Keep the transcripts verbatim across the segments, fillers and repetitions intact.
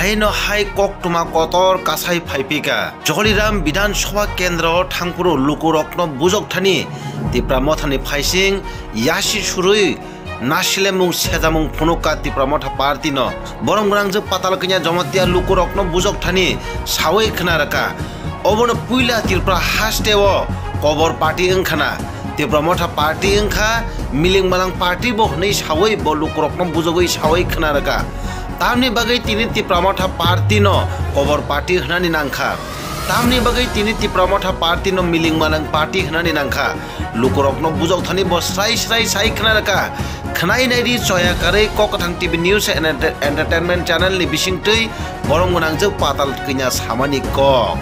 Haino hai koktwma kotor kasai phaipika. Joliram Bidhan Sabha kendro thangphuru lukurokno bujok thani Tipra Mothani phaising yasi surui nasilemung sejamung phunukha Tipra Motha party no. Borom gwnangjwk Patal Kanya Jamatia lukurokno bujok thani sawi khna rwkha. Obono puila Tripura haste o kobor party wngkhana. Tipra Motha party wngkha, miling malang party bo hwnwi sawi bo lukurokno bujogwi sawi khna rwkha. Tamni bagwi tini Tipra Motha party no kobor party hwnani nangkha. Tamni bagwi tini Tipra Motha party no miling malang party hwnani nangkha. Lukurokno bujok thani bo srai srai sai khna rwkha. Khwnai naidi choya karwi Kok Kwthang T V News and Enter-, Entertainment Channel ni bisingtwi borom gwnangjwk Patal Kanya samani kok.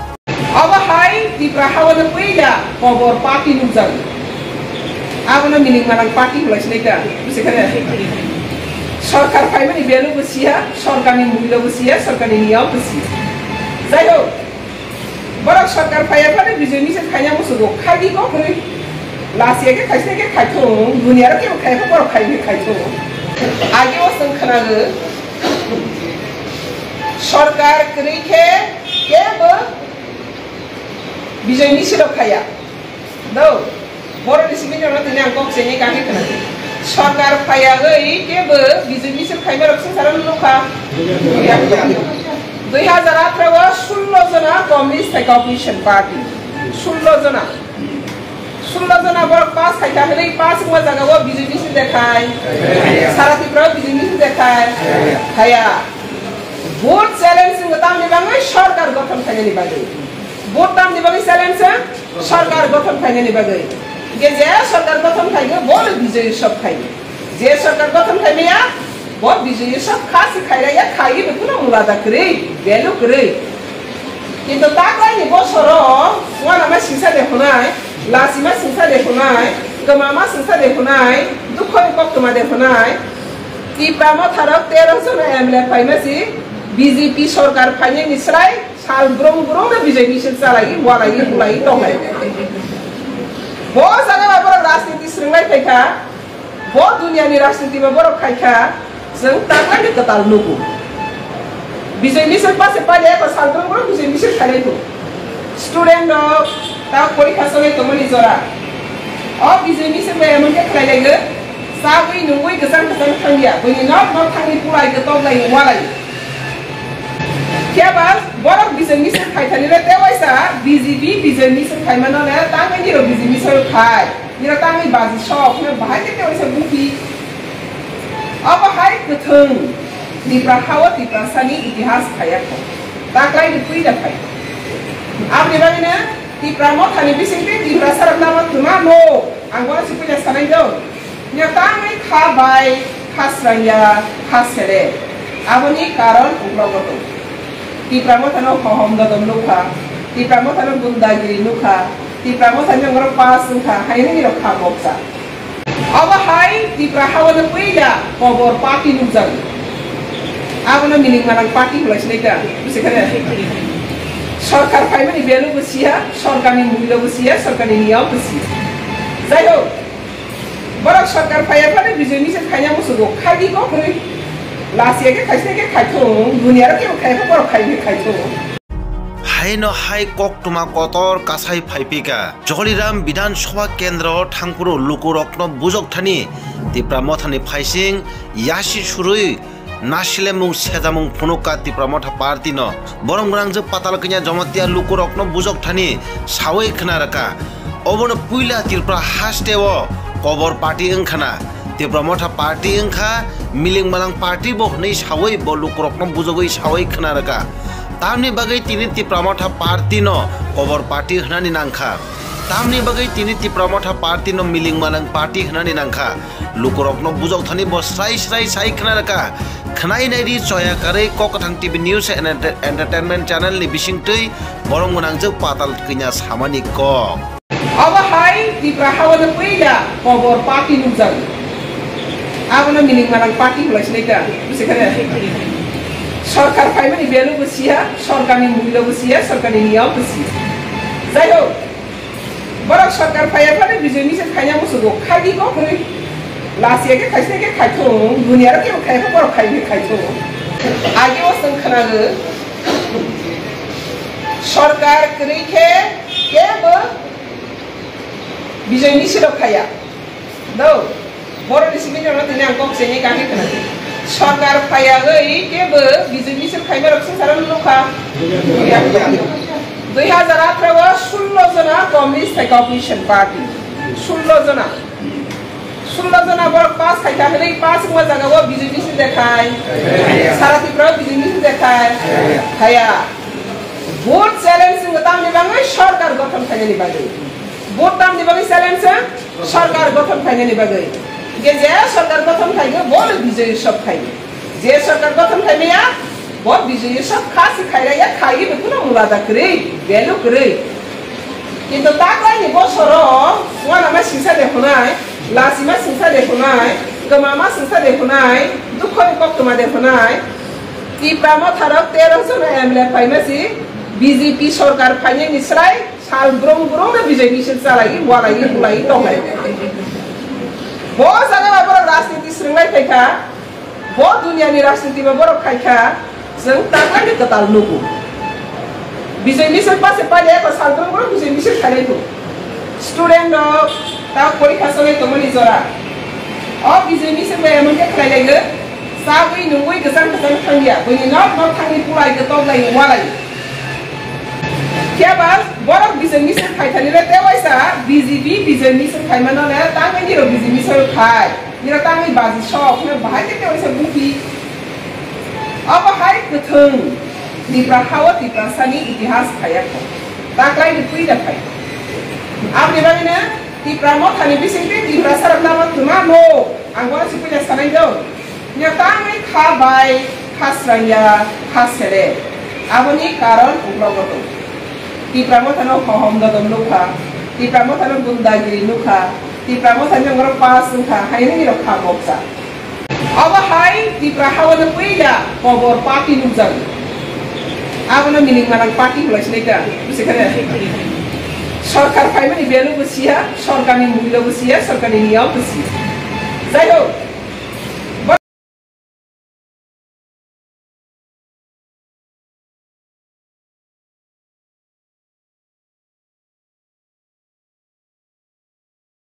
Obo hai Tipra hao no puila kobor party nukjago. Abono miling malang party hwnlai sinai ta, busi kha ne? Sorkar phaimani value bo siya, sorkarni mulyo bo siya, sorkarni niyom bo siya. Jai hok, borok sorkar phaiya phano Bijoy Misil khaina musugo, khaidi kok hwnwi. Lasiya khe khaisai khe khaithung, duniya rok kebo khaiya khe borok khai khe khaithung. Age o chwng khwnago, sorkar kwrwi khe kebo Bijoy Misil rok khaiya. Do, borok ni simi rok tini ang kok chengwi kaham khwna. Sorkar phaiya oi kebo Bijoy Misil khaima rok swngcharo nukha. Dui hazar atharo o sullo jona Communist Sector Opposition Party. Sullo jona. Sullo jona borok pass khaikha hwnwi pass wngma jaga o Bijoy Misil de khai. Sara Tripura o Bijoy Misil de khai. Khaiya. Vote challenge wngkha tamni bagwi sorkar gothon khainani bagwi. Vote tamni bagwi challenge wng sorkar gothon khainani bagwi. Hingke je sorkar gothon khaigwi bo no Bijoy Utsav khaigwi. Je sorkar gothon khaimaya bo Bijoy Utsav kha se khairaya, khaiwi bo kuno mulada kwrwi, value kwrwi. Kintu taklaini bosoro uanama singsa de hwnai, lasima singsa de hwnai, kwmama singsa de hwnai, dukhoni koktwma de hwnai. Tipra Motharok tero jona M L A phaima si B J P sorkar phainani srai sal brong brong no Bijoy Misil chalai, walai, bulai, tonglai. Bo jaga ba borok rajniti swrwnglai phaikha, bo duniya ni rajniti ba borok khaikha, chwng taklai ni kwtal nugo. Bijoy Misil pase paide ko sal brong brong Bijoy Misil khailai ko. Student rok ta porikha cholai tongmani jora. O Bijoy Misil bai emon khe khlai laigo, chabwi nungwi kwchang kwchang thangya, buini nok nok thangwi pulai kwtok lai walai. Khe ba borok Bijoy Misil khai thani le tewaisa B J P Bijoy Misil khai mano le tangwi niro Bijoy Misil khai. Niro tangwi baji sok, niro bahai khe tewaisa buki. Obo hai kwthwng Tipra hao Tiprasani itihas phaiya kho. Taklai ni puila phai. Aboni bagwi no Tipra Mothani bisingtwi Tiprasa rok lama twma no. Ang bono si puila sanai do. Niro tangwi kha bai, kha srangya, kha sere. Aboni karon uklogo tong. Tipra Mothano hohom dodom nukha. Tipra Mothano gundagiri nukha. Tipra Mothani ongorok pass wngkha. Haini nirok kha moksa. Obo hai Tipra hao no puila kobor party nukjago. Abono miling malang party hwnlai sinai ta, busi kha ne? Sorkar phaimani value bo siya, sorkarni mulyo bo siya, sorkarni niyom bo siya. Jai hok, borok sorkar phaiya phano Bijoy Misil khaina musugo, khaidi kok hwnwi. Lasiya khe khaisai khe khaithung, duniya rok kebo khaiya khe borok khai khe khaithung. Haino hai koktwma kotor kasai phaipika. Joliram Bidhan Sabha kendro thangphuru lukurokno bujok thani Tipra Mothani phaising yasi surui nasilemung sejamung phunukha Tipra Motha party no. Borom gwnangjwk Patal Kanya Jamatia lukurokno bujok thani sawi khna rwkha. Obono puila Tripura haste o kobor party wngkhana. Tipra Motha party wngkha, miling malang party bo hwnwi sawi bo lukurokno bujogwi sawi khna rwkha. Tamni bagwi tini Tipra Motha party no kobor party hwnani nangkha. Tamni bagwi tini Tipra Motha party no miling malang party hwnani nangkha. Lukurokno bujok thani bo srai srai sai khna rwkha. Khwnai naidi choya karwi Kok Kwthang T V News and Enter-, Entertainment Channel ni bisingtwi borom gwnangjwk Patal Kanya samani kok. Obo hai Tipra hao no puila kobor party nukjago. Abono miling malang party hwnlai sinai ta, busi kha ne? Sorkar phaimani value bo siya, sorkarni mulyo bo siya, sorkarni niyom bo siya. Jai hok, borok sorkar phaiya phano Bijoy Misil khaina musugo, khaidi kok hwnwi. Lasiya khe khaisai khe khaithung, duniya rok kebo khaiya khe borok khai khe khaithung. Ageo chwng khwnago, sorkar kwrwi khe kebo Bijay misil rok khaya. Do, boroni simi rokno tini ang kok chengwi kangkhe khwnago. Sorkar phaiyawi kebo Bijay misil khaima rok swngcharo nukha. Dui hajar atharo o sullo jona Communist Sector Opposition Party. Sullo jona. Sullo jona borok pass khaikha hwnwi pass wngma jagao Bijay misil de khai. Sara Tripura o Bijay misil de khai. Khaya. Vote challenge wngkha tamni bagwi sorkar gothon khainani bagwi. Vote tamni bagwi challenge wng sorkar gothon khainani bagwi. Hingke je sorkar gothon khaigwi bo no Bijay Utsav khai. Je sorkar gothon khaimaya, bo Bijay Utsav kha si khairaya, khaiwi bo kuno mula da kwrwi, value kwrwi. Kintu taklaini bosoro uanama singsa de hwnai, lasima singsa de hwnai, kwmama singsa de hwnai, dukhoni koktwma de hwnai. Tipra motharok tero jona M L A phaima si B J P sorkar phainani srai sal brung brung no Bijay misil chalai, walai, bulai, tonglai. Bo jaga bai borok rajniti swrwnglai phaikha. Bo duniani rajniti bo borok khaikha, chwng taklai ni kwtal nugo. Bijay misil pase paide ko salbrung borok Bijay misil khailai tong. Student rok ta porikha cholai tongmani jora. O Bijay misil bai emon khe khlai laigo, chagwi nungwi kwchang kwchang thangya, buini nok nok thangwi pulai kwtok lai walai. Phiya ba borok Bijay misil khaithani le tewaisa B J P Bijay misil khaimano le tangwi niro Bijay misil khai. Nira tangwi baji sok, hwnwi bahai khe teisa buhi. Abo hai kwthwng Tipra hao Tiprasani itihas khaya kho. Taklai ni puila khai. Aboni bagwino Tipra mothani bisingtwi Tiprasa rok lama twma no. Ang bono si puila sanai do. Nira tangwi kha bai kha srangya kha sere. Aboni karon uklogo tong. Tipra mothano hohom dodom nukha. Tipra mothano gundagiri nukha. Tipra mothani ongro pass wngkha, haino nirok kha moksa. Obo hai Tipra hawano puila kobor party nukjago. Abono mining manang party hwlai sinai ta, busikhane. Sorkar phaimani value bo siya, sorkarni mulyo bo siya, sorkarni niyom bo siya. Jai hok,